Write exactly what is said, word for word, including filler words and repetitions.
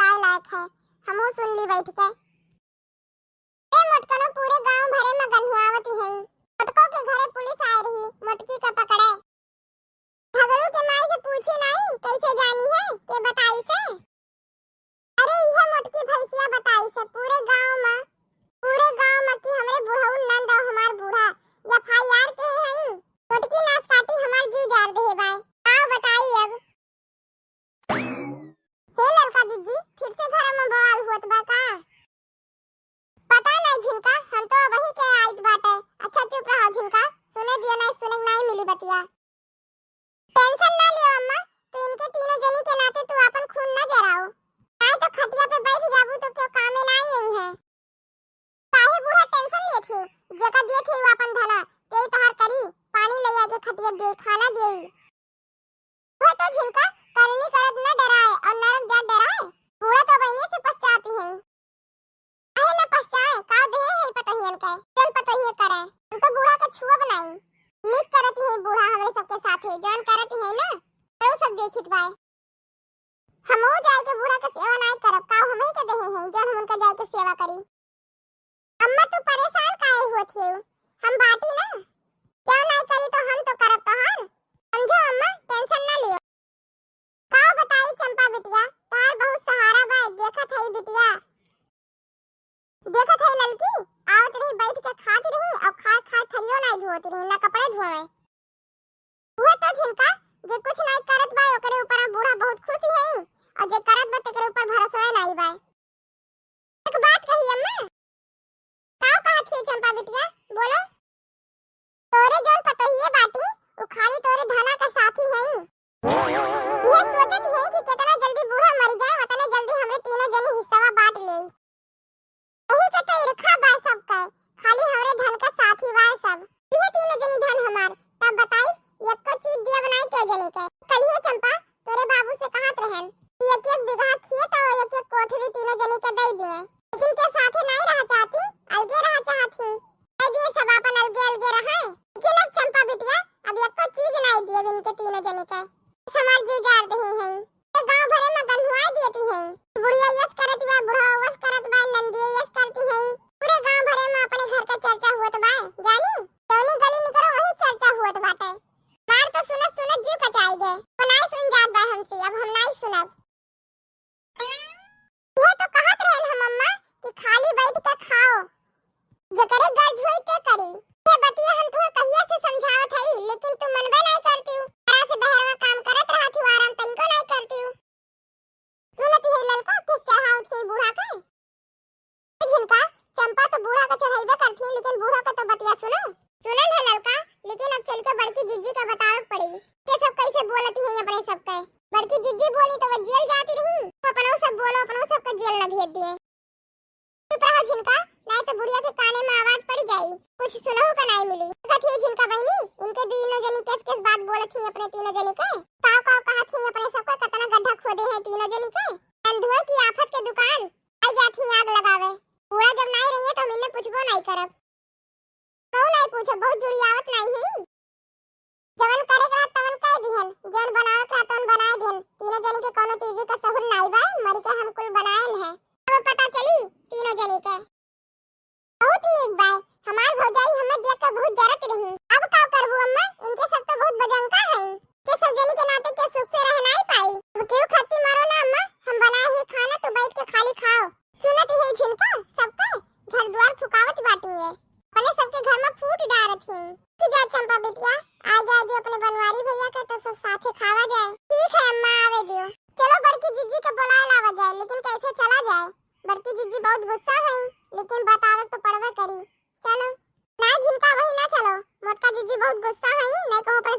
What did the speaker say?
बताए लायक है, हमहू सुन ली बैठ के। ए मोटकनो, पूरे गांव भरे में गन्हुआवती हई। मोटको के घरे पुलिस आए रही, मोटकी के पकड़े। झगड़ू के माई से पूछी नाई, कैसे जानी है, के बताई से? अरे इहे मोटकी भैंसिया बताई से, पूरे गांव में, पूरे गांव में कि हमरे बुढ़ऊ नंद और हमार बूढ़ा एफ आई आर के हई। मोटकी नास काटी हमार जीव जार देहे बाय। आओ बताई अब। हे ललका जिज्जी, फिर से घर में बवाल होत बा का? पता नहीं झिनका, हम तो अबही के आइत बाटे। अच्छा चुप रहा झिनका, सुने दियो नहीं, सुने के नहीं मिली बतिया। टेंशन ना लियो अम्मा, तू इनके तीनों जनी के नाते तू आपन खून ना जराओ, नहीं तो खटिया पे बैठ जाबू तो क्यों कामे ना आई है। काहे बूढ़ा टेंशन लेत हो, जेका दिए थे वो आपन भला, ते तोहार करी, पानी ले आके खटिया दे, खाना दे। वो तो झिनका करनी करत न डराए और नरक जात डराए। बूढ़ा तो बहनिया से पछताती हैं। काहे न पछताए, का देहे है पतोहियन के, जौन पतोहिए करे। हम तो बूढ़ा के छुअब नाई। नीक करती है बूढ़ा हमरे सबके साथे, जौन करती है ना, तो सब देखित बाय। हमहू जाए के बूढ़ा के सेवा नाई करब, का हमही के देहे हैं, जौन हम उनका जाए के सेवा करी। अम्मा तू परेशान काहे होत हेउ? हम बाटी ना, क्यों नाई करी तो हम तो करब तोहार। समझो अम्मा, टेंशन ना लियो। का बताई चंपा बिटिया, तोहार बहुत सहारा बा, देखत हई बिटिया। देखत हई ललकी, आवत रही बैठ के खात रही और खाए खाए थरियो नाई धोत रही, ना कपड़े धोवे। उहे तो झिनका, जे कुछ नाई करत बा ओकरे ऊपर बूढ़ा बहुत खुश हई और जे करत बा तेकरे ऊपर भरोसा नाई बा। एक बात कही अम्मा। का कहत हिय चंपा बिटिया, बोलो। तोरे जौन पतोहिए बाटी, उ खाली तोरे धना का साथी हई। यह सोचत हई कि कितना जल्दी बूढ़ा मर जाए, उतने जल्दी हमरे तीनों जनी हिस्सा बांट ले। यही के तो ईर्खा बा सबके, खाली हमरे धन का साथी बा सब। इहे तीनों जनी धन हमार, तब बताई, एको चीज दिया बनाई के जनी के। कलिए चंपा, तोरे बाबू से कहत रहन कि एक एक बीघा खेत और एक एक कोठरी तीनों जनी के दे दिए, लेकिन के साथे नहीं रह चाहती, अलगे रह चाहती। दे दिए सब अपन अलगे अलगे रहे, लेकिन अब चंपा बिटिया अब एको चीज नहीं दिए इनके तीनों जनी के। हमार जीव जार दही हैं, ये गांव भरे में गंधुआई देती हैं। बुढ़िया यस करत बा, बुढ़वा वस करत बा, नंदिया यस करती हैं। पूरे गांव भरे में अपने घर का चर्चा होत बा, जानी? जौनी गली निकरो वही चर्चा होत बाटे। मार तो सुनत सुनत जीव कचाई गए। वो नाई सुन जात बा हमसे, अब हम नाई सुनब। यह तो कहत रहन हम अम्मा कि खाली बैठ के खाओ, जेकरे गर्ज होई ते करी। ये बतिया हम तुहे कहिया से समझावत हई, लेकिन तू मनबे नाई करती हूँ। घरा से बहरवा काम करत रहत हूँ, आराम तनिको नाई करती हूँ। सुनती है ललका, किस चढ़ावत है बूढ़ा के? ए झिनका, चंपा तो बूढ़ा के चढ़ाइबे करती है, लेकिन बूढ़ा के तो बतिया सुनो। सुनन है ललका, लेकिन अब चल के बड़की जिज्जी के बतावे के पड़ी। ये सब कैसे बोलती है अपने सबके? बड़की जिज्जी बोली तो वो जेल जाती रही, अपनो सब बोलो, अपनो सबके जेल न भेज दिए। चुप रहो झिनका, नहीं तो बुढ़िया के काने में आवाज पड़ जाई, कुछ सुनहु का नहीं मिली। देखत ही झिनका बहनी, इनके तीनों जनी केस केस बात बोलत ही अपने तीनों जनी के। काव काव कहत ही अपने सबका, कितना गड्ढा खोदे हैं तीनों जनी के। अंधुए की आफत के दुकान, आई जात ही आग लगावे। बूढ़ा जब नहीं रहिए तो हम इन्हें पूछबो नहीं करब। कहू नहीं पूछब, बहुत जुड़ियावत नहीं है। जवन करे के रहा तवन कह दिहन, जवन बनावे के रहा तवन बनाए दिहन। तीनों जनी के कोनो चीज का सहूर नाई बा, मरी के हम कुल बनाएन है। अब पता चली तीनों जनी के। बहुत नीक बा, हमार भौजाई हमें देख के बहुत जरत रही। अब का करबू अम्मा, इनके सब तो बहुत बजंका हैं। के सब जनी के नाते के सुख से रह नाई पाई। अब केहू खाती मारो ना अम्मा, हम बनाए ही खाना, तू बैठ के खाली खाओ। सुनत ही झिनका, सबके घर द्वार फुकावत बाटी है, अपने सबके घर में फूट डारत ही। कि जा चंपा बिटिया, आ जाए दे अपने बनवारी भैया के, तो सब साथे खावा जाए। ठीक है अम्मा, आवे दियो। चलो बड़की जिज्जी के बुलाए लावा जाए, लेकिन कैसे चला जाए? बड़की जिज्जी बहुत गुस्सा है, लेकिन बतावे तो पड़बे करी। चलो। ना झिनका वही ना चलो, मोटका जिज्जी बहुत गुस्सा है, नहीं कहो पर